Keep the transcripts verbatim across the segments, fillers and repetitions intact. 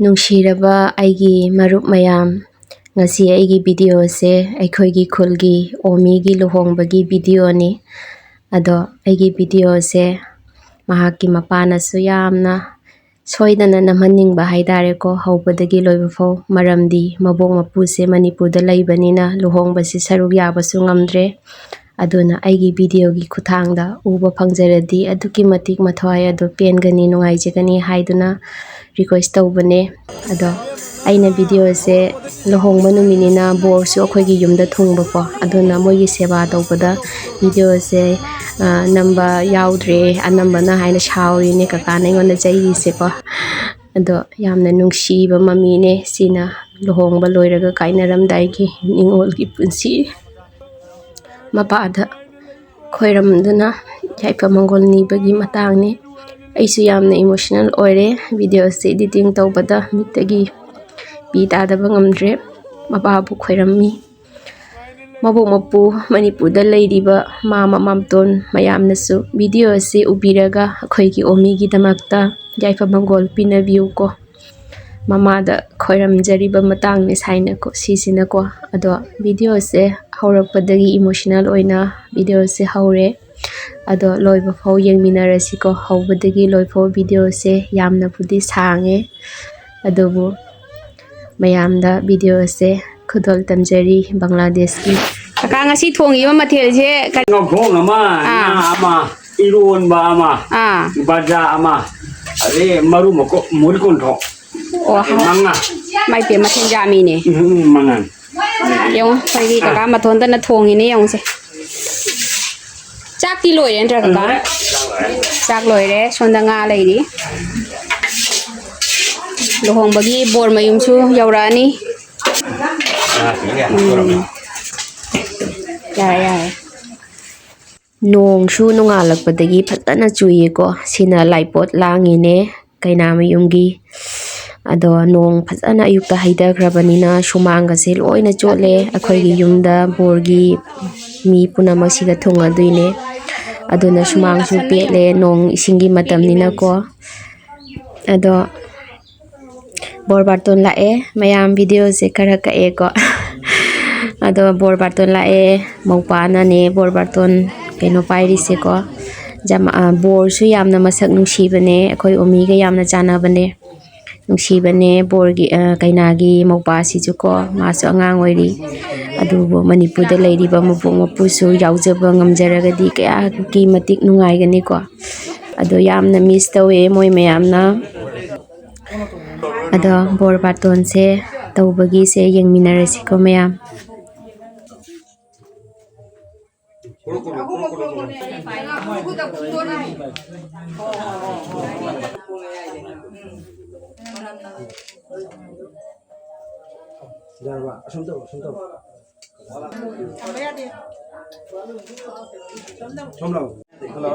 ꯅꯨꯡꯁꯤꯔꯕ ꯑꯩꯒꯤ ꯃꯔꯨꯞ ꯃꯌꯥꯝ, ꯉꯁꯤ ꯑꯩꯒꯤ ꯚꯤꯗꯤꯑꯣꯁꯦ ꯑꯩꯈꯣꯏꯒꯤ ꯈꯨꯜꯒꯤ ꯑꯣꯃꯤꯒꯤ ꯂꯨꯍꯣꯡꯕꯒꯤ ꯚꯤꯗꯤꯑꯣꯅꯤ꯫ ꯑꯗꯣ ꯑꯩꯒꯤ ꯚꯤꯗꯤꯑꯣꯁꯦ ꯃꯍꯥꯛꯀꯤ ꯃꯄꯥꯅꯁꯨ ꯌꯥꯝꯅ ꯁꯣꯏꯗꯅ ꯅꯝꯍꯟꯅꯤꯡꯕ ꯍꯥꯏꯇꯥꯔꯦꯀꯣ, ꯍꯧꯕꯗꯒꯤ ꯂꯣꯏꯕ ꯐꯥꯎ꯫ ꯃꯔꯝꯗꯤ ꯃꯕꯣꯛ ꯃꯄꯨꯁꯦ ꯃꯅꯤꯄꯨꯔꯗ ꯂꯩꯕꯅꯤꯅ ꯂꯨꯍꯣꯡꯕꯁꯤ ꯁꯔꯨꯛ ꯌꯥꯕꯁꯨ ꯉꯝꯗ꯭ꯔꯦ꯫ ꯑꯗꯨꯅ ꯑꯩꯒꯤ ꯚꯤꯗꯤꯑꯣꯒꯤ ꯈꯨꯠꯊꯥꯡꯗ ꯎꯕ ꯐꯪꯖꯔꯗꯤ ꯑꯗꯨꯛꯀꯤ ꯃꯇꯤꯛ ꯃꯊ꯭ꯋꯥꯏ ꯑꯗꯣ ꯄꯦꯟꯒꯅꯤ, ꯅꯨꯡꯉꯥꯏꯖꯒꯅꯤ ꯍꯥꯏꯗꯨꯅ ꯔꯤꯀ꯭ꯋꯦꯁ ꯇꯧꯕꯅꯦ꯫ ꯑꯗꯣ ꯑꯩꯅ ꯚꯤꯗꯤꯑꯣꯁꯦ ꯂꯨꯍꯣꯡꯕ ꯅꯨꯃꯤꯠꯅꯤꯅ ꯕꯣꯔꯁꯨ ꯑꯩꯈꯣꯏꯒꯤ ꯌꯨꯝꯗ ꯊꯨꯡꯕꯀꯣ, ꯑꯗꯨꯅ ꯃꯣꯏꯒꯤ ꯁꯦꯕꯥ ꯇꯧꯕꯗ ꯚꯤꯗꯤꯑꯣꯁꯦ, ꯑ, ꯅꯝꯕ ꯌꯥꯎꯗ꯭ꯔꯦ, ꯑꯅꯝꯕꯅ ꯍꯥꯏꯅ ꯁꯥꯎꯔꯤꯅꯦ ꯀꯀꯥꯅ ꯑꯩꯉꯣꯟꯗ ꯆꯩꯔꯤꯁꯦꯀꯣ꯫ ꯑꯗꯣ ꯌꯥꯝꯅ ꯅꯨꯡꯁꯤꯕ ꯃꯃꯤꯅꯦ ꯁꯤꯅ, ꯂꯨꯍꯣꯡꯕ ꯂꯣꯏꯔꯒ ꯀꯥꯏꯅꯔꯝꯗꯥꯏꯒꯤ ꯅꯤꯡꯉꯣꯜꯒꯤ ꯄꯨꯟꯁꯤ꯫ ꯃꯄꯥꯗ ꯈꯣꯏꯔꯝꯗꯨꯅ ꯌꯥꯏꯐ ꯃꯪꯒꯣꯜ ꯅꯤꯕꯒꯤ ꯃꯇꯥꯡꯅꯤ꯫ ꯑꯩꯁꯨ ꯌꯥꯝꯅ ꯏꯃꯣꯁꯅꯦꯜ ꯑꯣꯏꯔꯦ ꯚꯤꯗꯤꯑꯣꯁꯦ ꯏꯗꯤꯇꯤꯡ ꯇꯧꯕꯗ ꯃꯤꯠꯇꯒꯤ ꯄꯤ ꯇꯥꯗꯕ ꯉꯝꯗ꯭ꯔꯦ꯫ ꯃꯄꯥꯕꯨ ꯈꯣꯏꯔꯝꯃꯤ꯫ ꯃꯕꯣꯛ ꯃꯄꯨ ꯃꯅꯤꯄꯨꯔꯗ ꯂꯩꯔꯤꯕ ꯃꯥꯃ ꯃꯥꯝꯇꯣꯟ ꯃꯌꯥꯝꯅꯁꯨ ꯚꯤꯗꯤꯑꯣ ꯑꯁꯤ ꯎꯕꯤꯔꯒ ꯑꯩꯈꯣꯏꯒꯤ ꯑꯣꯃꯤꯒꯤꯗꯃꯛꯇ ꯌꯥꯏꯐ ꯃꯪꯒꯣꯜ ꯄꯤꯅꯕꯤꯌꯨꯀꯣ꯫ ꯃꯃꯥꯗ ꯈꯣꯏꯔꯝꯖꯔꯤꯕ ꯃꯇꯥꯡꯅꯤ ꯁꯥꯏꯅꯀꯣ, ꯁꯤꯁꯤꯅꯀꯣ꯫ ꯑꯗꯣ ꯚꯤꯗꯤꯑꯣꯁꯦ ꯍꯧꯔꯛꯄꯗꯒꯤ ꯏꯃꯣꯁꯅꯦꯜ ꯑꯣꯏꯅ ꯚꯤꯗꯤꯑꯣꯁꯦ ꯍꯧꯔꯦ꯫ ꯑꯗꯣ ꯂꯣꯏꯕ ꯐꯥꯎ ꯌꯦꯡꯃꯤꯟꯅꯔꯁꯤꯀꯣ꯫ ꯍꯧꯕꯗꯒꯤ ꯂꯣꯏꯐꯥꯎ ꯚꯤꯗꯤꯑꯣꯁꯦ ꯌꯥꯝꯅꯕꯨꯗꯤ ꯁꯥꯡꯉꯦ, ꯑꯗꯨꯕꯨ ꯃꯌꯥꯝꯗ ꯚꯤꯗꯤꯑꯣꯁꯦ ꯈꯨꯗꯣꯜ ꯇꯝꯖꯔꯤ ꯕꯪꯒ꯭ꯂꯥꯗꯦꯁꯀꯤ꯫ ꯀꯀꯥ, ꯉꯁꯤ ꯊꯣꯡꯉꯤꯕ ꯃꯊꯦꯜꯁꯦ ꯀꯔꯤ? ꯉꯧꯈꯣꯡ ꯑꯃ, ꯑꯥ꯫ ꯉꯥ ꯑꯃ, ꯏꯔꯣꯟꯕ ꯑꯃ, ꯑꯥ꯫ ꯕꯖꯥ ꯑꯃ, ꯑꯗꯩ ꯃꯔꯨ ꯃꯀꯣꯛ ꯃꯨꯔꯤ ꯀꯣꯟꯊꯣꯛ꯫ ꯑꯣ, ꯍꯥꯎ꯫ ꯃꯉꯥ꯫ ꯃꯥꯏ ꯄꯦꯝꯃ, ꯃꯊꯦꯜ ꯌꯥꯝꯃꯤꯅꯦ꯫ ꯎꯝ, ꯃꯉꯥ꯫ ꯌꯦꯡꯉꯣ, ꯑꯩꯈꯣꯏꯒꯤ ꯀꯀꯥ ꯃꯇꯣꯟꯗꯅ ꯊꯣꯡꯉꯤꯅꯦ, ꯌꯦꯡꯉꯨꯁꯦ꯫ ꯆꯥꯛꯇꯤ ꯂꯣꯏꯔꯦ ꯅꯠꯇ꯭ꯔꯥ, ꯀꯀꯥ? ꯂꯣꯏꯔꯦ, ꯆꯥꯛ ꯂꯣꯏꯔꯦ꯫ ꯆꯥꯛ ꯂꯣꯏꯔꯦ꯫ ꯁꯣꯝꯗ ꯉꯥ ꯂꯩꯔꯤ꯫ ꯂꯨꯍꯣꯡꯕꯒꯤ ꯕꯣꯔ ꯃꯌꯨꯝꯁꯨ ꯌꯧꯔꯛꯑꯅꯤ꯫ ꯎꯝ꯫ ꯌꯥꯔꯦ, ꯌꯥꯔꯦ꯫ ꯅꯣꯡꯁꯨ ꯅꯣꯡꯉꯥꯜꯂꯛꯄꯗꯒꯤ ꯐꯖꯅ ꯆꯨꯏꯌꯦꯀꯣ꯫ ꯁꯤꯅ ꯂꯥꯏꯄꯣꯠ ꯂꯥꯡꯉꯤꯅꯦ ꯀꯩꯅꯥꯃꯌꯨꯝꯒꯤ꯫ ꯑꯗꯣ ꯅꯣꯡ ꯐꯖꯅ ꯑꯌꯨꯛꯇ ꯍꯩꯊꯈ꯭ꯔꯕꯅꯤꯅ ꯁꯨꯃꯥꯡꯒꯁꯦ ꯂꯣꯏꯅ ꯆꯣꯠꯂꯦ꯫ ꯑꯩꯈꯣꯏꯒꯤ ꯌꯨꯝꯗ ꯕꯣꯔꯒꯤ ꯃꯤ ꯄꯨꯝꯅꯃꯛꯁꯤꯒ ꯊꯨꯡꯉꯗꯣꯏꯅꯦ꯫ ꯑꯗꯨꯅ ꯁꯨꯃꯥꯡꯁꯨ ꯄꯦꯠꯂꯦ, ꯅꯣꯡ ꯏꯁꯤꯡꯒꯤ ꯃꯇꯝꯅꯤꯅꯀꯣ꯫ ꯑꯗꯣ ꯕꯣꯔ ꯕꯥꯔꯇꯣꯟ ꯂꯥꯛꯑꯦ꯫ ꯃꯌꯥꯝ ꯚꯤꯗꯤꯑꯣꯁꯦ ꯈꯔ ꯀꯛꯑꯦꯀꯣ꯫ ꯑꯗꯣ ꯕꯣꯔ ꯕꯥꯔꯇꯣꯟ ꯂꯥꯛꯑꯦ꯫ ꯃꯧꯄꯥꯅꯅꯦ ꯕꯣꯔ ꯕꯥꯔꯇꯣꯟ ꯀꯩꯅꯣ ꯄꯥꯏꯔꯤꯁꯦꯀꯣ꯫ ꯖꯃ-, ꯑ, ꯕꯣꯔꯁꯨ ꯌꯥꯝꯅ ꯃꯁꯛ ꯅꯨꯡꯁꯤꯕꯅꯦ꯫ ꯑꯩꯈꯣꯏ ꯑꯣꯃꯤꯒ ꯌꯥꯝꯅ ꯆꯥꯟꯅꯕꯅꯦ꯫ ꯅꯨꯡꯁꯤꯕꯅꯦ ꯕꯣꯔꯒꯤ, ꯑ, ꯀꯩꯅꯥꯒꯤ ꯃꯧꯄꯥꯁꯤꯁꯨꯀꯣ꯫ ꯃꯥꯁꯨ ꯑꯉꯥꯡ ꯑꯣꯏꯔꯤ꯫ ꯑꯗꯨꯕꯨ ꯃꯅꯤꯄꯨꯔꯗ ꯂꯩꯔꯤꯕ ꯃꯄꯣꯛ ꯃꯄꯨꯁꯨ ꯌꯥꯎꯖꯕ ꯉꯝꯖꯔꯒꯗꯤ ꯀꯌꯥꯒꯤ ꯃꯇꯤꯛ ꯅꯨꯡꯉꯥꯏꯒꯅꯤꯀꯣ꯫ ꯑꯗꯣ ꯌꯥꯝꯅ ꯃꯤꯁ ꯇꯧꯋꯦ ꯃꯣꯏ ꯃꯌꯥꯝꯅ꯫ ꯑꯗꯣ ꯕꯣꯔ ꯕꯥꯇꯣꯟꯁꯦ ꯇꯧꯕꯒꯤꯁꯦ ꯌꯦꯡꯃꯤꯟꯅꯔꯁꯤꯀꯣ ꯃꯌꯥꯝ꯫ ꯌꯥꯔꯕ? ꯑꯁꯨꯝ ꯇꯧ, ꯑꯁꯨꯝ ꯇꯧ꯫ ꯊꯝꯕ ꯌꯥꯗꯦ꯫ ꯁꯣꯝ ꯂꯥꯎ꯫ ꯍꯜꯂꯣ꯫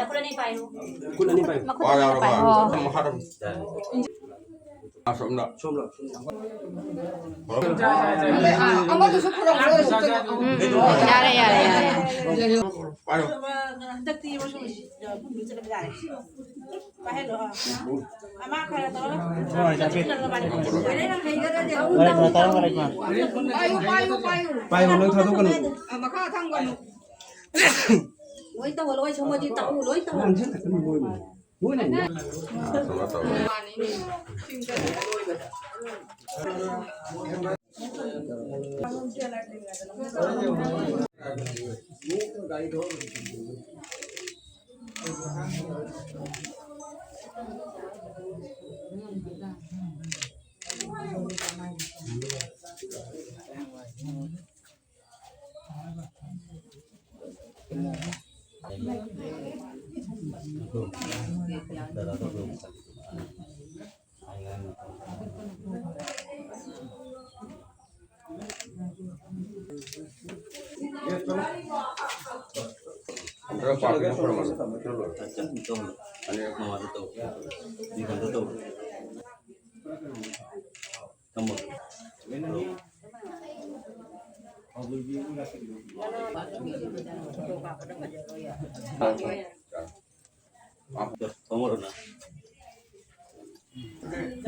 ꯈꯨꯠ ꯑꯅꯤ ꯄꯥꯏꯌꯨ꯫ ꯃꯈꯨꯠ ꯑꯅꯤ ꯄꯥꯏꯌꯨ꯫ ꯑꯣ꯫ ꯑꯁꯣꯝꯗ꯫ ꯁꯣꯝꯂꯣ꯫ ꯑꯃꯗꯨꯁꯨ ꯄꯨꯔꯛꯑꯣ꯫ ꯎꯝ, ꯎꯝ, ꯌꯥꯔꯦ, ꯌꯥꯔꯦ, ꯌꯥꯔꯦ꯫ ꯄꯥꯏꯌꯣ꯫ ꯍꯟꯗꯛꯇꯤ ꯃꯁꯨ ꯌꯥꯔꯦ꯫ ꯄꯥꯏꯍꯜꯂꯣ꯫ ꯑꯃ ꯈꯔ ꯇꯧꯔꯣ꯫ ꯄꯥꯏꯌꯨ, ꯄꯥꯏꯌꯨ, ꯄꯥꯏꯌꯨ꯫ ꯄꯥꯏꯌꯨ, ꯅꯪ ꯊꯥꯗꯣꯛꯀꯅꯨ꯫ ꯑ, ꯃꯈꯥ ꯊꯝꯒꯅꯨ꯫ ꯂꯣꯏ ꯇꯧꯍꯜꯂꯣ, ꯁꯣꯝꯗꯗꯤ ꯇꯧ, ꯂꯣꯏ ꯇꯧꯍꯜꯂꯣ꯫ ꯂꯥꯡꯁꯤꯜꯂꯛꯀꯅꯨ ꯃꯣꯏꯕꯨ꯫ ꯃꯣꯏꯅ ꯑ, ꯀꯩꯅꯣ ꯇꯧꯔꯦ꯫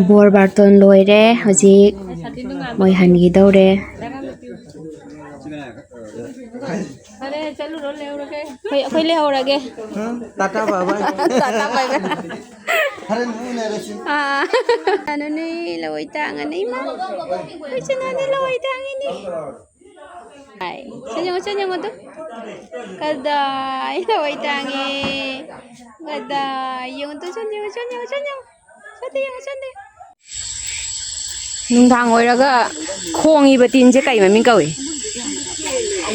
ꯕꯣꯔ ꯕꯥꯔꯇꯣꯟ ꯂꯣꯏꯔꯦ, ꯍꯧꯖꯤꯛ ꯃꯣꯏ ꯍꯟꯈꯤꯗꯧꯔꯦ꯫ ꯐꯔꯦ, ꯆꯠꯂꯨꯔꯣ, ꯂꯩꯍꯧꯔꯒꯦ꯫ ꯑꯩꯈꯣꯏ, ꯑꯩꯈꯣꯏ ꯂꯩꯍꯧꯔꯒꯦ꯫ ꯇꯥꯇꯥ ꯕꯥꯏ ꯕꯥꯏ꯫ ꯇꯥꯇꯥ ꯕꯥꯏ ꯕꯥꯏ꯫ ꯍꯣꯔꯦꯟ ꯑꯃꯨꯛ ꯎꯅꯔꯁꯤ꯫ ꯑꯥ꯫ ꯅꯅꯦ ꯂꯋꯥꯏ ꯇꯥꯡꯉꯅꯤ, ꯏꯃꯥ꯫ ꯑꯩꯈꯣꯏ ꯆꯦ ꯅꯥꯗꯤ ꯂꯋꯥꯏ ꯇꯥꯡꯉꯤꯅꯦ꯫ ꯍꯥꯏ꯫ ꯁꯤ ꯌꯦꯡꯉꯣ, ꯁꯤ ꯌꯦꯡꯉꯣ ꯑꯗꯨ꯫ ꯀꯗꯥꯏ ꯂꯋꯥꯏ ꯇꯥꯡꯉꯦ꯫ ꯀꯗꯥꯏ꯫ ꯌꯦꯡꯉꯣ ꯇꯨ, ꯁꯣꯝꯗ ꯌꯦꯡꯉꯣ, ꯁꯣꯝꯗ ꯌꯦꯡꯉꯣ, ꯁꯣꯝꯗ ꯌꯦꯡꯉꯣ꯫ ꯁꯣꯝꯗ ꯌꯦꯡꯉꯣ, ꯁꯣꯝꯗ ꯌꯦꯡꯉꯣ꯫ ꯅꯨꯡꯗꯥꯡ ꯑꯣꯏꯔꯒ ꯈꯣꯡꯉꯤꯕ ꯇꯤꯟꯁꯦ ꯀꯩ ꯃꯃꯤꯡ ꯀꯧꯏ?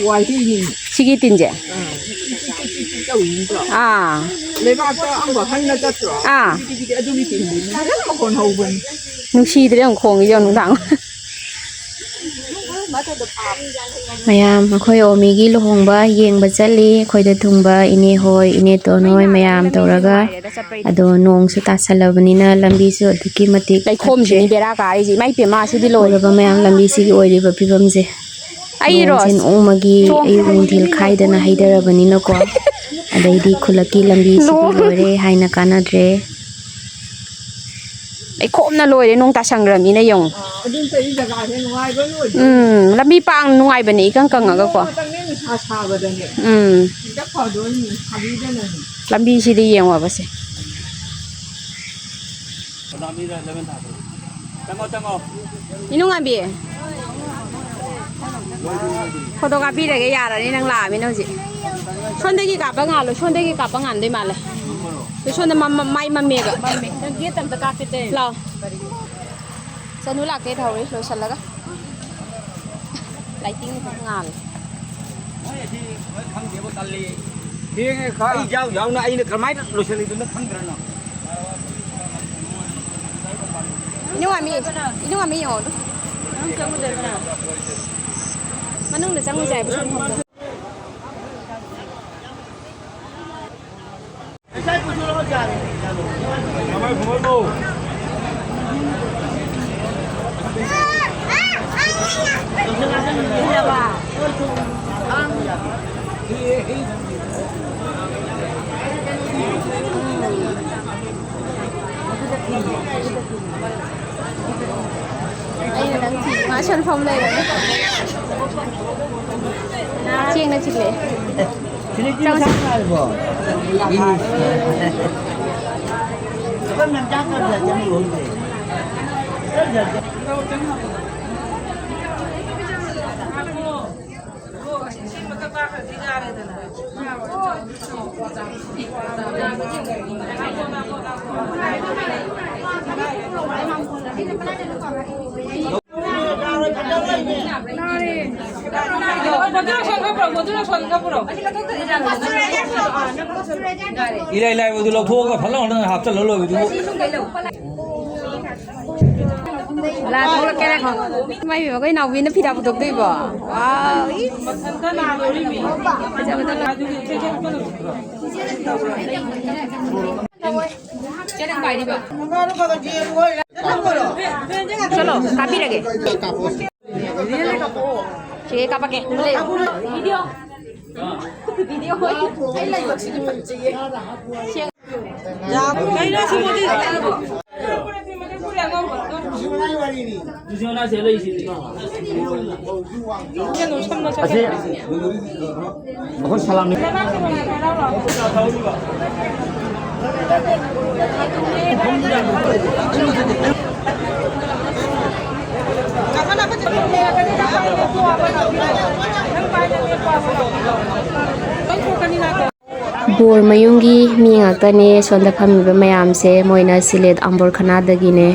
ꯋꯥꯏꯍꯤꯡ꯫ ꯁꯤꯒꯤ ꯇꯤꯟꯁꯦ? ꯑꯥ꯫ ꯂꯩꯕꯥꯛꯇ ꯑꯃꯨꯛ ꯍꯟꯅ ꯆꯠꯇ꯭ꯔꯣ? ꯑꯥ꯫ ꯄꯤꯗꯤ ꯄꯤꯗꯤ ꯑꯗꯨꯒꯤ ꯇꯤꯟꯗꯨꯅꯤ꯫ ꯐꯖꯅ ꯃꯈꯣꯟ ꯍꯧꯕꯅꯤ꯫ ꯅꯨꯡꯁꯤꯗ꯭ꯔꯦ ꯌꯦꯡꯉꯨ, ꯈꯣꯡꯉꯤꯁꯦ ꯌꯦꯡꯉꯨ ꯅꯨꯡꯗꯥꯡ꯫ ꯃꯌꯥꯝ ꯑꯩꯈꯣꯏ ꯑꯣꯃꯤꯒꯤ ꯂꯨꯍꯣꯡꯕ ꯌꯦꯡꯕ ꯆꯠꯂꯤ꯫ ꯑꯩꯈꯣꯏꯗ ꯊꯨꯡꯕ ꯏꯅꯦ ꯍꯣꯏ, ꯏꯅꯦ ꯇꯣꯟ ꯍꯣꯏ ꯃꯌꯥꯝ ꯇꯧꯔꯒ꯫ ꯑꯗꯣ ꯅꯣꯡꯁꯨ ꯇꯥꯁꯜꯂꯕꯅꯤꯅ ꯂꯝꯕꯤꯁꯨ ꯑꯗꯨꯛꯀꯤ ꯃꯇꯤꯛ ꯂꯩꯈꯣꯝꯁꯤꯅꯤ ꯐꯠꯇ꯭ꯔꯦ꯫ ꯕꯦꯔꯥ ꯀꯥꯔꯤꯁꯦ꯫ ꯏꯃꯥ ꯏꯄꯦꯝꯃ, ꯁꯤꯗꯤ ꯂꯣꯏꯔꯦ꯫ ꯎꯔꯕ ꯃꯌꯥꯝ, ꯂꯝꯕꯤꯁꯤꯒꯤ ꯑꯣꯏꯔꯤꯕ ꯐꯤꯕꯝꯁꯦ꯫ ꯑꯩꯔꯣ? ꯅꯣꯡꯁꯦ ꯅꯣꯡꯃꯒꯤ ꯆꯣ-, ꯑꯌꯨꯛ ꯅꯨꯡꯊꯤꯜ ꯈꯥꯏꯗꯅ ꯍꯩꯊꯔꯕꯅꯤꯅꯀꯣ꯫ ꯑꯗꯩꯗꯤ ꯈꯨꯜꯂꯛꯀꯤ ꯂꯝꯕꯤꯁꯤꯗꯤ ꯅꯣꯡ꯫ ꯂꯣꯏꯔꯦ ꯍꯥꯏꯅ ꯀꯥꯟꯅꯗ꯭ꯔꯦ꯫ ꯂꯩꯈꯣꯝꯅ ꯂꯣꯏꯔꯦ, ꯅꯣꯡ ꯇꯥꯁꯟꯈ꯭ꯔꯕꯅꯤꯅ ꯌꯦꯡꯉꯨ꯫ ꯑꯗꯨ ꯅꯠꯇ꯭ꯔꯗꯤ ꯖꯒꯥꯁꯦ ꯅꯨꯡꯉꯥꯏꯕ ꯂꯣꯏꯔꯦ꯫ ꯎꯝ, ꯂꯝꯕꯤ ꯄꯥꯡ ꯅꯨꯡꯉꯥꯏꯕꯅꯦ, ꯏꯀꯪ ꯀꯪꯉꯒꯀꯣ꯫ ꯅꯣꯡ ꯈꯛꯇꯪꯅꯦ ꯅꯨꯡꯁꯥ ꯁꯥꯕꯗꯅꯦ꯫ ꯎꯝ꯫ ꯍꯦꯛꯇ ꯐꯗꯣꯏꯅꯤ, ꯊꯥꯕꯤꯗꯅꯅꯦ꯫ ꯂꯝꯕꯤꯁꯤꯗꯤ ꯌꯦꯡꯉꯣꯕꯁꯦ꯫ ꯆꯪꯉꯣ, ꯆꯪꯉꯣ꯫ ꯏꯅꯨꯡꯉꯥꯟꯕꯤ꯫ ꯐꯣꯇꯣ ꯀꯥꯞꯄꯤꯔꯒꯦ, ꯌꯥꯔꯅꯤ, ꯅꯪ ꯂꯥꯛꯑꯃꯤꯅ ꯍꯧꯖꯤꯛ꯫ ꯁꯣꯝꯗꯒꯤ ꯀꯥꯞꯄ ꯉꯥꯜꯂꯣ, ꯁꯣꯝꯗꯒꯤ ꯀꯥꯞꯄ ꯉꯥꯟꯗꯣꯏ ꯃꯥꯜꯂꯦ꯫ ꯁꯣꯝꯗ ꯃꯝ-, ꯃꯝ-, ꯃꯥꯏ ꯃꯝꯃꯦꯕ꯫ ꯃꯝꯃꯦ꯫ ꯅꯪ ꯒꯦꯠ ꯑꯝꯇ ꯀꯥꯞꯀꯦ ꯇꯧꯔꯤꯅꯦ꯫ ꯂꯥꯎ꯫ ꯆꯅꯨ ꯂꯥꯛꯀꯦ ꯇꯧꯔꯤ ꯂꯣꯏꯁꯤꯜꯂꯒ꯫ ꯂꯥꯏꯇꯤꯡ ꯉꯥꯜꯂꯦ꯫ ꯃꯣꯏ ꯑꯁꯤ ꯈꯪꯗꯦꯕ, ꯇꯜꯂꯤ꯫ ꯊꯦꯡꯉꯦ ꯈꯔ꯫ ꯑꯩ ꯌꯥꯎ ꯌꯥꯎꯅ ꯑꯩꯅ ꯀꯃꯥꯏꯅ ꯂꯣꯏꯁꯤꯜꯂꯤꯗꯨꯅ ꯈꯪꯗ꯭ꯔꯅ? ꯏꯅꯨꯡꯉꯥꯃꯤ, ꯏꯅꯨꯡꯉꯥꯃꯤ ꯌꯦꯡꯉꯣ ꯑꯗꯨ꯫ ꯃꯅꯨꯡꯗ ꯆꯪꯉꯨꯁꯦ ꯍꯥꯏꯕ ꯁꯨꯝ ꯐꯝꯕ꯫ ꯁꯟꯐꯝ ꯂꯩꯔꯦ꯫ ꯆꯦꯡꯅ ꯆꯤꯛꯂꯛꯑꯦ꯫ ꯁꯤꯗꯤ ꯆꯤꯡ ꯆꯪꯉꯁꯤ꯫ ꯁꯥꯡꯅ ꯍꯥꯏꯕꯣ? ꯏꯔꯥꯏ ꯂꯥꯏꯕꯗꯨ ꯂꯧꯊꯣꯛꯑꯒ ꯐꯠ ꯂꯥꯎꯅ ꯍꯥꯞꯆꯜꯂ ꯂꯣꯏꯕꯗꯨꯕꯨ꯫ ꯂꯥ ꯊꯣꯛꯂꯛꯀꯦ ꯉꯥꯏꯈꯣ꯫ ꯏꯃꯥ ꯏꯕꯦꯝꯃ, ꯑꯩꯈꯣꯏ ꯅꯥꯎꯕꯤꯅ ꯐꯤꯗꯥ ꯄꯨꯊꯣꯛꯇꯣꯏꯕꯣ? ꯋꯥꯎ, ꯏꯁ꯫ ꯃꯊꯟꯇ ꯅꯥꯗꯣꯔꯤꯃꯤ꯫ ꯐꯖꯕꯗ ꯂꯣꯏ꯫ ꯆꯦ, ꯅꯪ ꯄꯥꯏꯔꯤꯕ? ꯆꯠꯂꯣ, ꯀꯥꯞꯄꯤꯔꯒꯦ꯫ ꯆꯦ, ꯀꯥꯞꯄꯛꯀꯦ꯫ ꯚꯤꯗꯤꯑꯣ꯫ ꯚꯤꯗꯤꯑꯣ꯫ ꯑꯩ ꯂꯥꯏꯕꯛꯁꯤꯗꯤ ꯐꯖꯩꯌꯦ꯫ ꯀꯩꯅꯣ ꯁꯤꯃꯗꯤ? ꯑꯁꯤ ꯑꯩꯈꯣꯏ ꯁꯂꯥꯝꯅꯤ꯫ ꯕꯣꯔ ꯃꯌꯨꯝꯒꯤ ꯃꯤ ꯉꯥꯛꯇꯅꯦ ꯁꯣꯝꯗ ꯐꯝꯃꯤꯕ ꯃꯌꯥꯝꯁꯦ, ꯃꯣꯏꯅ ꯁꯤꯂꯦꯠ ꯑꯝꯕꯣꯔꯈꯅꯥꯗꯒꯤꯅꯦ꯫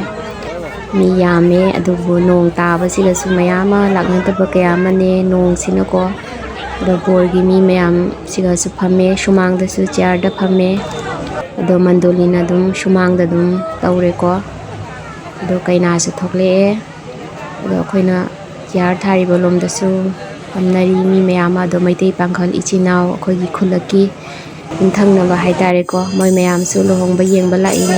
ꯃꯤ ꯌꯥꯝꯃꯦ, ꯑꯗꯨꯕꯨ ꯅꯣꯡ ꯇꯥꯕꯁꯤꯗꯁꯨ ꯃꯌꯥꯝ ꯑꯃ ꯂꯥꯛꯅꯗꯕ ꯀꯌꯥ ꯑꯃꯅꯦ, ꯅꯣꯡꯁꯤꯅꯀꯣ꯫ ꯑꯗꯣ ꯕꯣꯔꯒꯤ ꯃꯤ ꯃꯌꯥꯝꯁꯤꯒꯁꯨ ꯐꯝꯃꯦ, ꯁꯨꯃꯥꯡꯗꯁꯨ ꯆꯤꯌꯔꯗ ꯐꯝꯃꯦ꯫ ꯑꯗꯣ ꯃꯟꯗꯣꯂꯤꯅ ꯑꯗꯨꯝ ꯁꯨꯃꯥꯡꯗ ꯑꯗꯨꯝ ꯇꯧꯔꯦꯀꯣ꯫ ꯑꯗꯣ ꯀꯩꯅꯥꯁꯨ ꯊꯣꯛꯂꯛꯑꯦ꯫ ꯑꯗꯣ ꯑꯩꯈꯣꯏꯅ ꯆꯤꯌꯔ ꯊꯥꯔꯤꯕ ꯂꯣꯝꯗꯁꯨ ꯐꯝꯅꯔꯤ ꯃꯤ ꯃꯌꯥꯝ ꯑꯃ꯫ ꯑꯗꯣ ꯃꯩꯇꯩ ꯄꯥꯡꯒꯜ ꯏꯆꯤꯟ ꯏꯅꯥꯎ ꯑꯩꯈꯣꯏꯒꯤ ꯈꯨꯜꯂꯛꯀꯤ ꯌꯨꯝꯊꯪꯅꯕ ꯍꯥꯏꯇꯥꯔꯦꯀꯣ, ꯃꯣꯏ ꯃꯌꯥꯝꯁꯨ ꯂꯨꯍꯣꯡꯕ ꯌꯦꯡꯕ ꯂꯥꯛꯏꯅꯦ꯫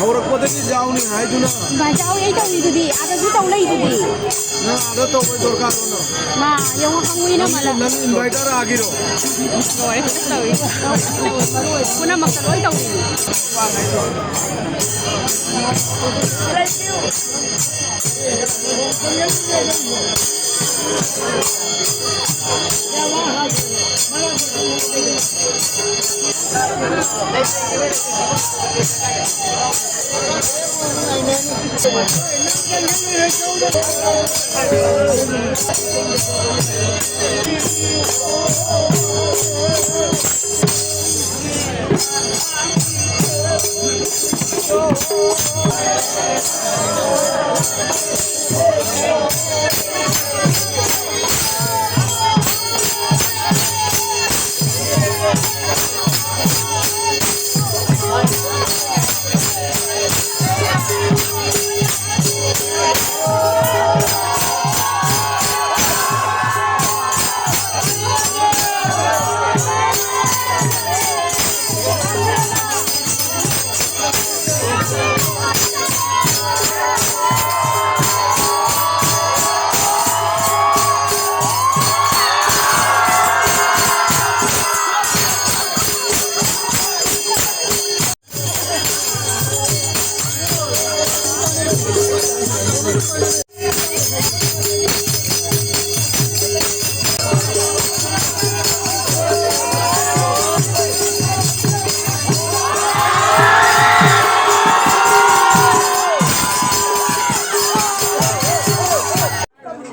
ꯍꯧꯔꯛꯄꯗꯒꯤ ꯖꯥꯎꯅꯤ ꯍꯥꯏꯗꯨꯅ꯫ ꯚꯥꯏ, ꯖꯥꯎ ꯑꯩ ꯇꯧꯔꯤꯗꯨꯗꯤ, ꯑꯥꯗꯁꯨ ꯇꯧ ꯂꯩꯗꯨꯗꯤ꯫ ꯅꯪ ꯑꯥꯗ ꯇꯧꯕꯩ ꯗꯔꯀꯥꯔ ꯅꯪ? ꯃꯥ, ꯌꯦꯡꯉꯣ, ꯈꯪꯉꯨꯏꯅ ꯅꯪ, ꯃꯥꯂꯪ꯫ ꯅꯪ inviter ꯑꯥꯒꯤꯔꯣ? ꯂꯣꯏꯔꯦ, ꯇꯧꯔꯤ꯫ ꯄꯨꯝꯅꯃꯛꯇ ꯂꯣꯏ ꯇꯧꯔꯤꯅꯤ꯫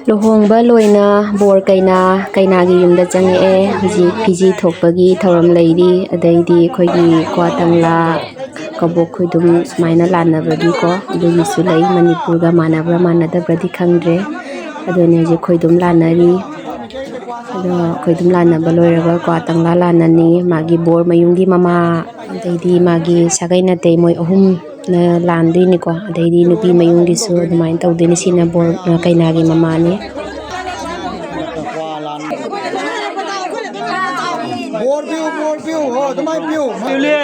ꯂꯨꯍꯣꯡꯕ ꯂꯣꯏꯅ ꯕꯣꯔ ꯀꯩꯅꯥ, ꯀꯩꯅꯥꯒꯤ ꯌꯨꯝꯗ ꯆꯪꯉꯛꯑꯦ꯫ ꯍꯧꯖꯤꯛ ꯐꯤꯖꯤ ꯊꯣꯛꯄꯒꯤ ꯊꯧꯔꯝ ꯂꯩꯔꯤ꯫ ꯑꯗꯩꯗꯤ ꯑꯩꯈꯣꯏꯒꯤ ꯀ꯭ꯋꯥ ꯇꯪꯂꯥ, ꯀꯕꯣꯛ ꯈꯣꯏꯗꯨꯝ ꯁꯨꯃꯥꯏꯅ ꯂꯥꯟꯅꯕꯒꯤꯀꯣ, ꯑꯗꯨꯒꯤꯁꯨ ꯂꯩ꯫ ꯃꯅꯤꯄꯨꯔꯒ ꯃꯥꯟꯅꯕ꯭ꯔꯥ ꯃꯥꯟꯅꯗꯕ꯭ꯔꯗꯤ ꯈꯪꯗ꯭ꯔꯦ꯫ ꯑꯗꯨꯅꯦ ꯍꯧꯖꯤꯛ ꯈꯣꯏꯗꯨꯝ ꯂꯥꯟꯅꯔꯤ꯫ ꯑꯗꯣ ꯈꯣꯏꯗꯨꯝ ꯂꯥꯟꯅꯕ ꯂꯣꯏꯔꯒ ꯀ꯭ꯋꯥ ꯇꯪꯂꯥ ꯂꯥꯟꯅꯅꯤ꯫ ꯃꯥꯒꯤ ꯕꯣꯔ ꯃꯌꯨꯝꯒꯤ ꯃꯃꯥ, ꯑꯗꯩꯗꯤ ꯃꯥꯒꯤ ꯁꯥꯒꯩ ꯅꯥꯇꯩ, ꯃꯣꯏ ꯑꯍꯨꯝꯅ ꯂꯥꯟꯗꯣꯏꯅꯤꯀꯣ꯫ ꯑꯗꯩꯗꯤ ꯅꯨꯄꯤ ꯃꯌꯨꯝꯒꯤꯁꯨ ꯑꯗꯨꯃꯥꯏꯅ ꯇꯧꯗꯣꯏꯅꯤ꯫ ꯁꯤꯅ ꯕꯣꯔ, ꯀꯩꯅꯥꯒꯤ ꯃꯃꯥꯅꯤ꯫ ꯕꯣꯔ ꯄꯤꯌꯨ, ꯕꯣꯔ ꯄꯤꯌꯨ, ꯍꯣ, ꯑꯗꯨꯃꯥꯏꯅ ꯄꯤꯌꯨ꯫ ꯄꯤꯌꯨꯂꯦ꯫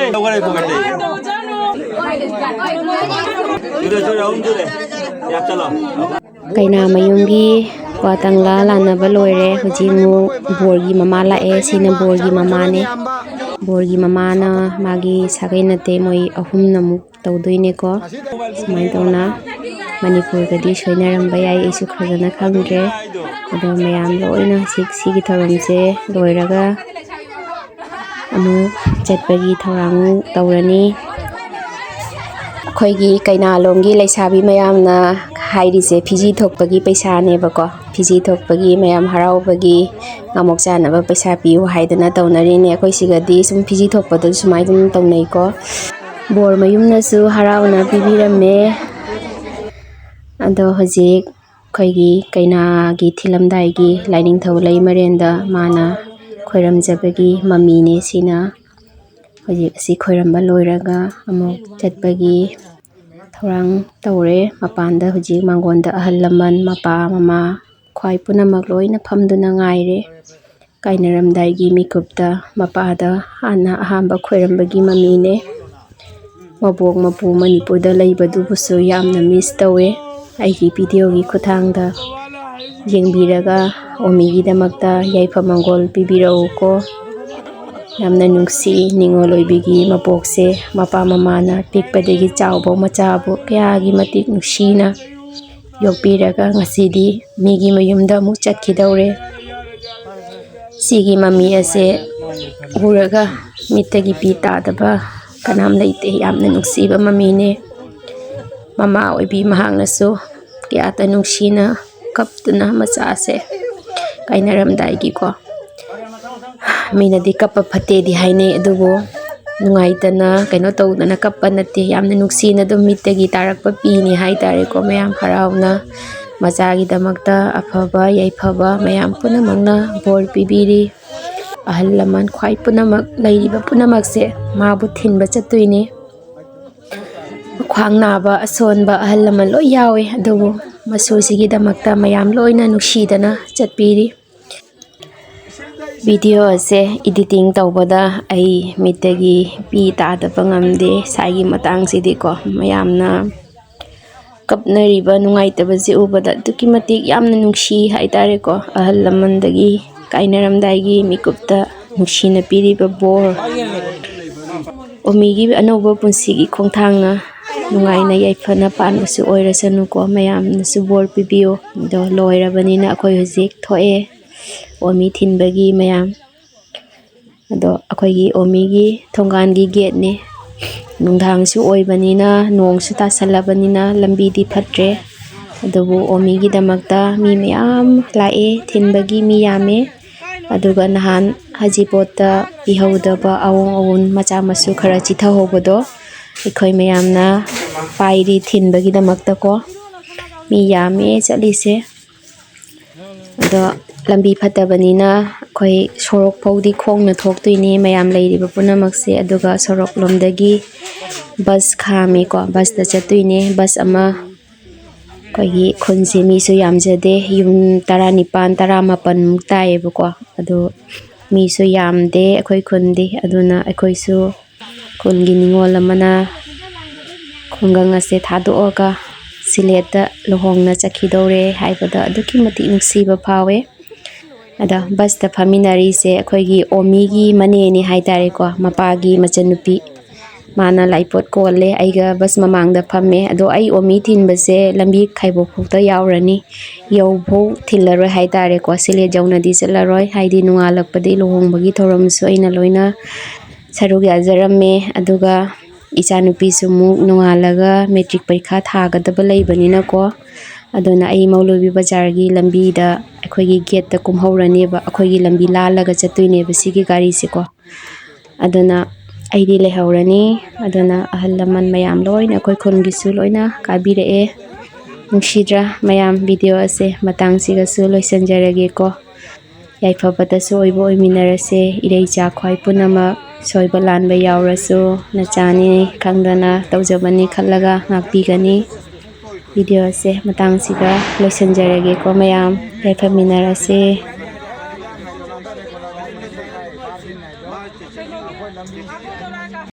ꯀꯩꯅꯥ ꯃꯌꯨꯝꯒꯤ ꯋꯥ ꯇꯪꯂꯥ ꯂꯥꯟꯅꯕ ꯂꯣꯏꯔꯦ꯫ ꯍꯧꯖꯤꯛ ꯑꯃꯨꯛ ꯕꯣꯔꯒꯤ ꯃꯃꯥ ꯂꯥꯛꯑꯦ꯫ ꯁꯤꯅ ꯕꯣꯔꯒꯤ ꯃꯃꯥꯅꯦ꯫ ꯕꯣꯔꯒꯤ ꯃꯃꯥꯅ ꯃꯥꯒꯤ ꯁꯥꯒꯩ ꯅꯠꯇꯦ, ꯃꯣꯏ ꯑꯍꯨꯝꯅ ꯑꯃꯨꯛ ꯇꯧꯗꯣꯏꯅꯦꯀꯣ꯫ ꯁꯨꯃꯥꯏꯅ ꯇꯧꯅ ꯃꯅꯤꯄꯨꯔꯗꯗꯤ ꯁꯣꯏꯅꯔꯝꯕ ꯌꯥꯏ, ꯑꯩꯁꯨ ꯐꯖꯅ ꯈꯪꯗ꯭ꯔꯦ꯫ ꯑꯗꯣ ꯃꯌꯥꯝ ꯂꯣꯏꯅ ꯍꯧꯖꯤꯛ ꯁꯤꯒꯤ ꯊꯧꯔꯝꯁꯦ ꯂꯣꯏꯔꯒ ꯑꯃꯨꯛ ꯆꯠꯄꯒꯤ ꯊꯧꯔꯥꯡ ꯇꯧꯔꯅꯤ꯫ ꯑꯩꯈꯣꯏꯒꯤ ꯀꯩꯅꯥꯂꯣꯝꯒꯤ ꯂꯩꯁꯥꯕꯤ ꯃꯌꯥꯝꯅ ꯍꯥꯏꯔꯤꯁꯦ ꯐꯤꯖꯤ ꯊꯣꯛꯄꯒꯤ ꯄꯩꯁꯥꯅꯦꯕꯀꯣ꯫ ꯐꯤꯖꯤ ꯊꯣꯛꯄꯒꯤ, ꯃꯌꯥꯝ ꯍꯔꯥꯎꯕꯒꯤ ꯉꯥꯃꯣꯛ ꯆꯥꯅꯕ ꯄꯩꯁꯥ ꯄꯤꯌꯨ ꯍꯥꯏꯗꯅ ꯇꯧꯅꯔꯤꯅꯦ꯫ ꯑꯩꯈꯣꯏ ꯁꯤꯒꯗꯤ ꯁꯨꯝ ꯐꯤꯖꯤ ꯊꯣꯛꯄꯗ ꯁꯨꯃꯥꯏꯅ ꯑꯗꯨꯝ ꯇꯧꯅꯩꯀꯣ꯫ ꯕꯣꯔ ꯃꯌꯨꯝꯅꯁꯨ ꯍꯔꯥꯎꯅ ꯄꯤꯕꯤꯔꯝꯃꯦ꯫ ꯑꯗꯣ ꯍꯧꯖꯤꯛ ꯑꯩꯈꯣꯏꯒꯤ ꯀꯩꯅꯥꯒꯤ ꯊꯤꯜꯂꯝꯗꯥꯏꯒꯤ ꯂꯥꯏꯅꯤꯡꯊꯧ ꯂꯩꯃꯔꯦꯟꯗ ꯃꯥꯅ ꯈꯣꯏꯔꯝꯖꯕꯒꯤ ꯃꯃꯤꯅꯦ ꯁꯤꯅ꯫ ꯍꯧꯖꯤꯛ ꯑꯁꯤ ꯈꯣꯏꯔꯝꯕ ꯂꯣꯏꯔꯒ ꯑꯃꯨꯛ ꯆꯠꯄꯒꯤ ꯊꯧꯔꯥꯡ ꯇꯧꯔꯦ꯫ ꯃꯄꯥꯟꯗ ꯍꯧꯖꯤꯛ ꯃꯥꯡꯒꯣꯟꯗ ꯑꯍꯜ ꯂꯃꯟ, ꯃꯄꯥ ꯃꯃꯥ, ꯈ꯭ꯋꯥꯏ ꯄꯨꯝꯅꯃꯛ ꯂꯣꯏꯅ ꯐꯝꯗꯨꯅ ꯉꯥꯏꯔꯦ꯫ ꯀꯥꯏꯅꯔꯝꯗꯥꯏꯒꯤ ꯃꯤꯀꯨꯞꯇ ꯃꯄꯥꯗ ꯍꯥꯟꯅ ꯑꯍꯥꯟꯕ ꯈꯣꯏꯔꯝꯕꯒꯤ ꯃꯃꯤꯅꯦ꯫ ꯃꯕꯣꯛ ꯃꯄꯨ ꯃꯅꯤꯄꯨꯔꯗ ꯂꯩꯕꯗꯨꯕꯨꯁꯨ ꯌꯥꯝꯅ ꯃꯤꯁ ꯇꯧꯋꯦ꯫ ꯑꯩꯒꯤ ꯚꯤꯗꯤꯑꯣꯒꯤ ꯈꯨꯠꯊꯥꯡꯗ ꯌꯦꯡꯕꯤꯔꯒ ꯑꯣꯃꯤꯒꯤꯗꯃꯛꯇ ꯌꯥꯏꯐ ꯃꯪꯒꯣꯜ ꯄꯤꯕꯤꯔꯛꯎꯀꯣ꯫ ꯌꯥꯝꯅ ꯅꯨꯡꯁꯤ, ꯅꯤꯡꯉꯣꯜ ꯑꯣꯏꯕꯤꯒꯤ ꯃꯄꯣꯛꯁꯦ ꯃꯄꯥ ꯃꯃꯥꯅ ꯄꯤꯛꯄꯗꯒꯤ ꯆꯥꯎꯕ ꯃꯆꯥꯕꯨ ꯀꯌꯥꯒꯤ ꯃꯇꯤꯛ ꯅꯨꯡꯁꯤꯅ ꯌꯣꯛꯄꯤꯔꯒ ꯉꯁꯤꯗꯤ ꯃꯤꯒꯤ ꯃꯌꯨꯝꯗ ꯑꯃꯨꯛ ꯆꯠꯈꯤꯗꯧꯔꯦ꯫ ꯁꯤꯒꯤ ꯃꯃꯤ ꯑꯁꯦ ꯎꯔꯒ ꯃꯤꯠꯇꯒꯤ ꯄꯤ ꯇꯥꯗꯕ ꯀꯅꯥꯝ ꯂꯩꯇꯦ꯫ ꯌꯥꯝꯅ ꯅꯨꯡꯁꯤꯕ ꯃꯃꯤꯅꯦ꯫ ꯃꯃꯥ ꯑꯣꯏꯕꯤ ꯃꯍꯥꯛꯅꯁꯨ ꯀꯌꯥꯗ ꯅꯨꯡꯁꯤꯅ ꯀꯞꯇꯨꯅ ꯃꯆꯥꯁꯦ ꯀꯥꯏꯅꯔꯝꯗꯥꯏꯒꯤꯀꯣ꯫ ꯃꯤꯅꯗꯤ ꯀꯞꯄ ꯐꯠꯇꯦꯗꯤ ꯍꯥꯏꯅꯩ, ꯑꯗꯨꯕꯨ ꯅꯨꯡꯉꯥꯏꯇꯅ ꯀꯩꯅꯣ ꯇꯧꯗꯅ ꯀꯞꯄ ꯅꯠꯇꯦ꯫ ꯌꯥꯝꯅ ꯅꯨꯡꯁꯤꯅ ꯑꯗꯨꯝ ꯃꯤꯠꯇꯒꯤ ꯇꯥꯔꯛꯄ ꯄꯤꯅꯤ ꯍꯥꯏ ꯇꯥꯔꯦꯀꯣ꯫ ꯃꯌꯥꯝ ꯍꯔꯥꯎꯅ ꯃꯆꯥꯒꯤꯗꯃꯛꯇ ꯑꯐꯕ ꯌꯥꯏꯐꯕ ꯃꯌꯥꯝ ꯄꯨꯝꯅꯃꯛꯅ ꯕꯣꯔ ꯄꯤꯕꯤꯔꯤ꯫ ꯑꯍꯜ ꯂꯃꯟ ꯈ꯭ꯋꯥꯏ ꯄꯨꯝꯅꯃꯛ ꯂꯩꯔꯤꯕ ꯄꯨꯝꯅꯃꯛꯁꯦ ꯃꯥꯕꯨ ꯊꯤꯟꯕ ꯆꯠꯇꯣꯏꯅꯦ꯫ ꯈ꯭ꯋꯥꯡ ꯅꯥꯕ, ꯑꯁꯣꯟꯕ ꯑꯍꯜ ꯂꯃꯟ ꯂꯣꯏ ꯌꯥꯎꯋꯦ, ꯑꯗꯨꯕꯨ ꯃꯁꯨꯁꯤꯒꯤꯗꯃꯛꯇ ꯃꯌꯥꯝ ꯂꯣꯏꯅ ꯅꯨꯡꯁꯤꯗꯅ ꯆꯠꯄꯤꯔꯤ꯫ ꯚꯤꯗꯤꯑꯣ ꯑꯁꯦ ꯏꯗꯤꯇꯤꯡ ꯇꯧꯕꯗ ꯑꯩ ꯃꯤꯠꯇꯒꯤ ꯄꯤ ꯇꯥꯗꯕ ꯉꯝꯗꯦ꯫ ꯁꯥꯏꯒꯤ ꯃꯇꯥꯡꯁꯤꯗꯤꯀꯣ, ꯃꯌꯥꯝꯅ ꯀꯞꯅꯔꯤꯕ ꯅꯨꯡꯉꯥꯏꯇꯕꯁꯦ ꯎꯕꯗ ꯑꯗꯨꯛꯀꯤ ꯃꯇꯤꯛ ꯌꯥꯝꯅ ꯅꯨꯡꯁꯤ ꯍꯥꯏꯇꯥꯔꯦꯀꯣ꯫ ꯑꯍꯜ ꯂꯃꯟꯗꯒꯤ ꯀꯥꯏꯅꯔꯝꯗꯥꯏꯒꯤ ꯃꯤꯀꯨꯞꯇ ꯅꯨꯡꯁꯤꯅ ꯄꯤꯔꯤꯕ ꯕꯣꯔ, ꯑꯣꯃꯤꯒꯤ ꯑꯅꯧꯕ ꯄꯨꯟꯁꯤꯒꯤ ꯈꯣꯡꯊꯥꯡꯅ ꯅꯨꯡꯉꯥꯏꯅ ꯌꯥꯏꯐꯅ ꯄꯥꯟꯕꯁꯨ ꯑꯣꯏꯔꯁꯅꯨꯀꯣ꯫ ꯃꯌꯥꯝꯅꯁꯨ ꯕꯣꯔ ꯄꯤꯕꯤꯌꯨ꯫ ꯑꯗꯣ ꯂꯣꯏꯔꯕꯅꯤꯅ ꯑꯩꯈꯣꯏ ꯍꯧꯖꯤꯛ ꯊꯣꯛꯑꯦ꯫ ꯑꯣꯃꯤ ꯊꯤꯟꯕꯒꯤ ꯃꯌꯥꯝ꯫ ꯑꯗꯣ ꯑꯩꯈꯣꯏꯒꯤ ꯑꯣꯃꯤꯒꯤ ꯊꯣꯡꯒꯥꯟꯒꯤ ꯒꯦꯠꯅꯦ꯫ ꯅꯨꯡꯗꯥꯡꯁꯨ ꯑꯣꯏꯕꯅꯤꯅ, ꯅꯣꯡꯁꯨ ꯇꯥꯁꯜꯂꯕꯅꯤꯅ ꯂꯝꯕꯤꯗꯤ ꯐꯠꯇ꯭ꯔꯦ꯫ ꯑꯗꯨꯕꯨ ꯑꯣꯃꯤꯒꯤꯗꯃꯛꯇ ꯃꯤ ꯃꯌꯥꯝ ꯂꯥꯛꯑꯦ, ꯊꯤꯟꯕꯒꯤ ꯃꯤ ꯌꯥꯝꯃꯦ꯫ ꯑꯗꯨꯒ ꯅꯍꯥꯟ ꯍꯖꯤꯄꯣꯠꯇ ꯄꯤꯍꯧꯗꯕ ꯑꯑꯣꯟ ꯑꯑꯣꯟ ꯃꯆꯥ ꯃꯁꯨ ꯈꯔ ꯆꯤꯊꯍꯧꯕꯗꯣ ꯑꯩꯈꯣꯏ ꯃꯌꯥꯝꯅ ꯄꯥꯏꯔꯤ ꯊꯤꯟꯕꯒꯤꯗꯃꯛꯇꯀꯣ꯫ ꯃꯤ ꯌꯥꯝꯃꯦ ꯆꯠꯂꯤꯁꯦ꯫ ꯑꯗꯣ ꯂꯝꯕꯤ ꯐꯠꯇꯕꯅꯤꯅ ꯑꯩꯈꯣꯏ ꯁꯣꯔꯣꯛ ꯐꯥꯎꯗꯤ ꯈꯣꯡꯅ ꯊꯣꯛꯇꯣꯏꯅꯦ ꯃꯌꯥꯝ ꯂꯩꯔꯤꯕ ꯄꯨꯝꯅꯃꯛꯁꯦ꯫ ꯑꯗꯨꯒ ꯁꯣꯔꯣꯛ ꯂꯣꯝꯗꯒꯤ ꯕꯁ ꯈꯥꯝꯃꯦꯀꯣ, ꯕꯁꯇ ꯆꯠꯇꯣꯏꯅꯦ꯫ ꯕꯁ ꯑꯃ ꯑꯩꯈꯣꯏꯒꯤ ꯈꯨꯟꯁꯦ ꯃꯤꯁꯨ ꯌꯥꯝꯖꯗꯦ, ꯌꯨꯝ ꯇꯔꯥꯅꯤꯄꯥꯟ, ꯇꯔꯥꯃꯥꯄꯟꯃꯨꯛ ꯇꯥꯏꯌꯦꯕꯀꯣ꯫ ꯑꯗꯣ ꯃꯤꯁꯨ ꯌꯥꯝꯗꯦ ꯑꯩꯈꯣꯏ ꯈꯨꯟꯗꯤ, ꯑꯗꯨꯅ ꯑꯩꯈꯣꯏꯁꯨ ꯈꯨꯟꯒꯤ ꯅꯤꯉꯣꯜ ꯑꯃꯅ ꯈꯨꯡꯒꯪ ꯑꯁꯦ ꯊꯥꯗꯣꯛꯑꯒ ꯁꯤꯂꯦꯠꯇ ꯂꯨꯍꯣꯡꯅ ꯆꯠꯈꯤꯗꯧꯔꯦ ꯍꯥꯏꯕꯗ ꯑꯗꯨꯛꯀꯤ ꯃꯇꯤꯛ ꯅꯨꯡꯁꯤꯕ ꯐꯥꯎꯋꯦ꯫ ꯑꯗ ꯕꯁꯇ ꯐꯝꯃꯤꯟꯅꯔꯤꯁꯦ ꯑꯩꯈꯣꯏꯒꯤ ꯑꯣꯃꯤꯒꯤ ꯃꯅꯦꯅꯤ ꯍꯥꯏꯇꯥꯔꯦꯀꯣ, ꯃꯄꯥꯒꯤ ꯃꯆꯟꯅꯨꯄꯤ꯫ ꯃꯥꯅ ꯂꯥꯏꯄꯣꯠ ꯀꯣꯜꯂꯦ, ꯑꯩꯒ ꯕꯁ ꯃꯃꯥꯡꯗ ꯐꯝꯃꯦ꯫ ꯑꯗꯣ ꯑꯩ ꯑꯣꯃꯤ ꯊꯤꯟꯕꯁꯦ ꯂꯝꯕꯤ ꯈꯥꯏꯕꯣꯛ ꯐꯥꯎꯗ ꯌꯥꯎꯔꯅꯤ, ꯌꯧꯐꯥꯎ ꯊꯤꯜꯂꯔꯣꯏ ꯍꯥꯏꯇꯥꯔꯦꯀꯣ꯫ ꯁꯤꯂꯦꯠ ꯌꯧꯅꯗꯤ ꯆꯠꯂꯔꯣꯏ, ꯍꯥꯏꯗꯤ ꯅꯣꯡꯉꯥꯜꯂꯛꯄꯗꯤ ꯂꯨꯍꯣꯡꯕꯒꯤ ꯊꯧꯔꯝꯁꯨ ꯑꯩꯅ ꯂꯣꯏꯅ ꯁꯔꯨꯛ ꯌꯥꯖꯔꯝꯃꯦ꯫ ꯑꯗꯨꯒ ꯏꯆꯥꯅꯨꯄꯤꯁꯨ ꯑꯃꯨꯛ ꯅꯣꯡꯉꯥꯜꯂꯒ ꯃꯦꯇ꯭ꯔꯤꯛ ꯄꯔꯤꯈꯥ ꯊꯥꯒꯗꯕ ꯂꯩꯕꯅꯤꯅꯀꯣ꯫ ꯑꯗꯨꯅ ꯑꯩ ꯃꯧꯂꯨꯕꯤ ꯕꯖꯥꯔꯒꯤ ꯂꯝꯕꯤꯗ ꯑꯩꯈꯣꯏꯒꯤ ꯒꯦꯠꯇ ꯀꯨꯝꯍꯧꯔꯅꯦꯕ, ꯑꯩꯈꯣꯏꯒꯤ ꯂꯝꯕꯤ ꯂꯥꯜꯂꯒ ꯆꯠꯇꯣꯏꯅꯦꯕ ꯁꯤꯒꯤ ꯒꯥꯔꯤꯁꯦꯀꯣ꯫ ꯑꯗꯨꯅ ꯑꯩꯗꯤ ꯂꯩꯍꯧꯔꯅꯤ꯫ ꯑꯗꯨꯅ ꯑꯍꯜ ꯂꯃꯟ ꯃꯌꯥꯝ ꯂꯣꯏꯅ ꯑꯩꯈꯣꯏ ꯈꯨꯟꯒꯤꯁꯨ ꯂꯣꯏꯅ ꯀꯥꯕꯤꯔꯛꯑꯦ꯫ ꯅꯨꯡꯁꯤꯗ꯭ꯔꯥ ꯃꯌꯥꯝ? ꯚꯤꯗꯤꯑꯣ ꯑꯁꯦ ꯃꯇꯥꯡꯁꯤꯒꯁꯨ ꯂꯣꯏꯁꯤꯟꯖꯔꯒꯦꯀꯣ꯫ ꯌꯥꯏꯐꯕꯗꯁꯨ ꯑꯣꯏꯕ ꯑꯣꯏꯃꯤꯟꯅꯔꯁꯦ꯫ ꯏꯔꯩ ꯏꯆꯥ ꯈ꯭ꯋꯥꯏ ꯄꯨꯝꯅꯃꯛ ꯁꯣꯏꯕ ꯂꯥꯟꯕ ꯌꯥꯎꯔꯁꯨ ꯅꯆꯥꯅꯤ ꯈꯪꯗꯅ ꯇꯧꯖꯕꯅꯤ ꯈꯜꯂꯒ ꯉꯥꯛꯄꯤꯒꯅꯤ꯫ ꯚꯤꯗꯤꯑꯣ ꯑꯁꯦ ꯃꯇꯥꯡꯁꯤꯗ ꯂꯣꯏꯁꯤꯟꯖꯔꯒꯦꯀꯣ ꯃꯌꯥꯝ꯫ ꯌꯥꯏꯐꯃꯤꯟꯅꯔꯁꯦ꯫